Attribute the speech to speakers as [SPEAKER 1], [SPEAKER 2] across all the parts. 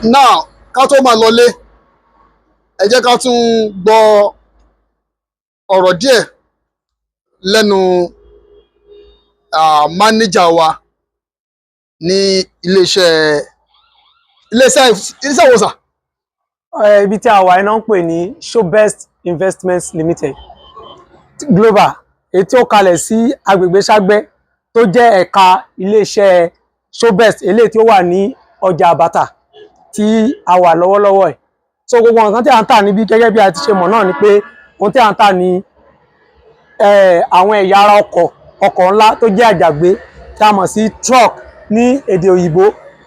[SPEAKER 1] Now, ká tó máa lọlé, ẹ jẹ́ ká tún gbọ́ ọ̀rọ̀ díẹ̀ lẹ́nu mánéjà wa ní iléeṣẹ́ ìwòsàn.
[SPEAKER 2] Ibi tí a wà iná ń pè ní Showbest Investments Limited Global, èyí tí ó kalẹ̀ sí agbègbè Ságbẹ́, tó jẹ́ ẹ̀ka iléeṣẹ́ Showbest eléyìí tí ó wà ní ọjà Àbàtà tí a wà lọ́wọ́lọ́wọ́ ẹ̀. So gbogbo nǹkan tí a ń tà níbí, gẹ́gẹ́ bí a ti ṣe mọ̀ náà ni pé ohun tí a ń tà ní àwọn ẹ̀yà ara ọkọ̀, ọkọ̀ ńlá tó jẹ́ àjàgbé tí a mọ̀ sí truck ní èdè òyìnbó.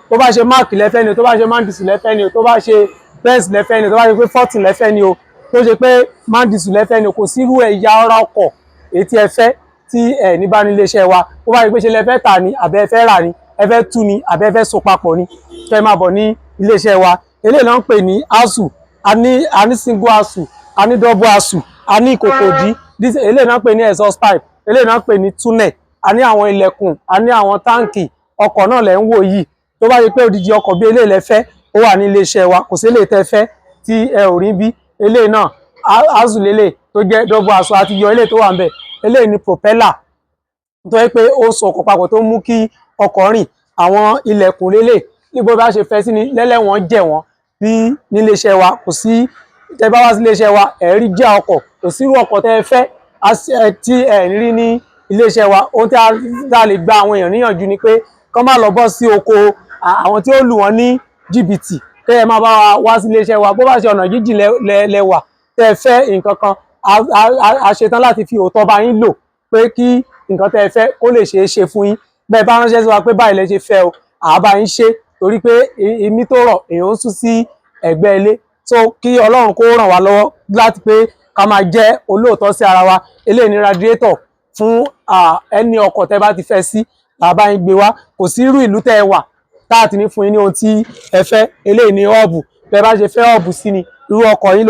[SPEAKER 2] Tó bá ṣe Mack lẹ́fẹ́ ni o, tó bá ṣe MAN diesel lẹ́fẹ́ ni o, tó bá ṣe Benz lẹ́fẹ́ ni o, tó bá ṣe pé Fortune lẹ́fẹ́ ni o, tó ṣe pé MAN diesel lẹ́fẹ́ ni o, kò sírú ẹ̀yà ara ọkọ̀ èyí tí ẹ fẹ́ tí ẹ ní bá ní iléeṣẹ́ wa. Bó bá ṣe pé ṣe lẹ fẹ́ tà ní, àbẹ́ ẹ fẹ́ rà ní, ẹ fẹ́ tú ní, àbẹ́ ẹ fẹ́ so papọ̀ ní, kẹ́ máa bọ̀ ní iléeṣẹ́ wa. Eléyìí ló ń pè ní axle. A ní single axle, a ní double axle, a ní ìkòkòdí. Eléyìí náà ń pè ní exhaust pipe, eléyìí náà ń pè ní tunnel. A ní àwọn ilẹ̀kùn, a ní àwọn táǹkì ọkọ̀ náà lẹ̀ ń wò yìí. Tó bá yẹ pé odidi ọkọ̀ bí eléyìí lẹ fẹ́, ó wà ní iléeṣẹ́ wa. Kò sí eléyìí tẹ́ fẹ́ tí ẹ ò rí bí. Eléyìí náà, axle lélẹ̀ tó jẹ́ double axle, àti yọ eléyìí tó wà ń bẹ̀. Eléyìí ni propeller tó yẹ pé ó so ọkọ̀ papọ̀, tó mú kí ọkọ̀ rìn. Àwọn ilẹ̀kùn lélẹ̀ níbo bá ṣe fẹ́ sí ni lẹ́lẹ́wọ̀n jẹ̀ wọ́n bí níléeṣẹ́ wa. Kò sí, tẹ́ bá wá sí iléeṣẹ́ wa, ẹ̀ rí jẹ́ ọkọ̀. Kò sírú ọkọ̀ tẹ́ ẹ fẹ́ tí ẹ ní rí ní iléeṣẹ́ wa. Ohun tí a lè gba àwọn èèyàn níyànjú ni pé kán má lọ bọ́ sí oko àwọn tí ó lù wọ́n ní jìbìtì, kẹ́ ẹ má bá wa wá sí iléeṣẹ́ wa. Bó bá ṣe ọ̀nà jíjìn lẹ wà tẹ́ ẹ fẹ́ nǹkan kan, a ṣetán láti fi òótọ́ bá yín lò pé kí nǹkan tẹ́ ẹ fẹ́ kó lè ṣeé ṣe fún yín. Bẹ́ẹ̀ bá ránṣẹ́ sí wa pé báyìí lẹ ṣe fẹ́ o, àá bá yín ṣe, torí pé imí tó rọ̀, èèyàn ń sún sí ẹ̀gbẹ́ ilé. So kí Ọlọ́run kó ràn wá lọ́wọ́ láti pé ká máa jẹ́ olóòótọ́ sí ara wa. Eléyìí ní radiator fún ẹni ọkọ̀ tẹ́ bá ti fẹ́ sí, làbá yín gbé wá. Kò sí irú ìlú tẹ́ ẹ wà tá a ti ní fún yín ní ohun tí ẹ fẹ́. Eléyìí ní hub. Bẹ́ẹ̀ bá ṣe fẹ́ hub sí ni irú ọkọ̀ yín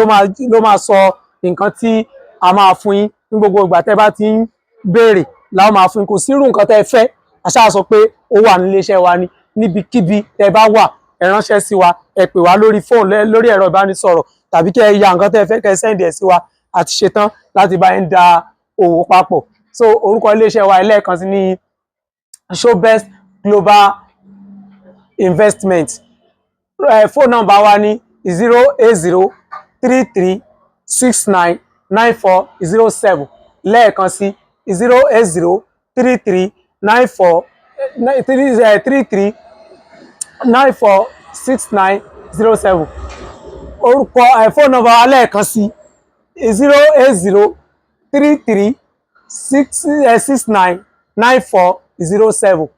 [SPEAKER 2] ló máa sọ nǹkan tí a máa fún yín. Ní gbogbo ìgbà tẹ́ bá ti ń béèrè làwọn máa fún yín. Kò sí irú nǹkan tẹ́ ẹ fẹ́, a ṣáà sọ pé ó wà nílé iṣẹ́ wa ni. Níbikíbi tẹ́ bá wà, ẹ ránṣẹ́ sí wa, ẹ pè wá lórí fóònù, lórí ẹ̀rọ ìbánisọ̀rọ̀, tàbí kẹ́ ẹ ya nǹkan tẹ́ ẹ fẹ́, kẹ́ ẹ send ẹ̀ sí wa. Àti ṣetán láti bá yín da òwò papọ̀. So orúkọ iléeṣẹ́ wa ẹlẹ́ẹ̀kan sí ní Showbest Global Investment. Fóònù nọ́mbà wa ní 08033699407. Lẹ́ẹ̀kan sí, 0803394 33946907. Orúkọ fóònù nọ́mbà wa lẹ́ẹ̀kan sí, 08033 6 699407.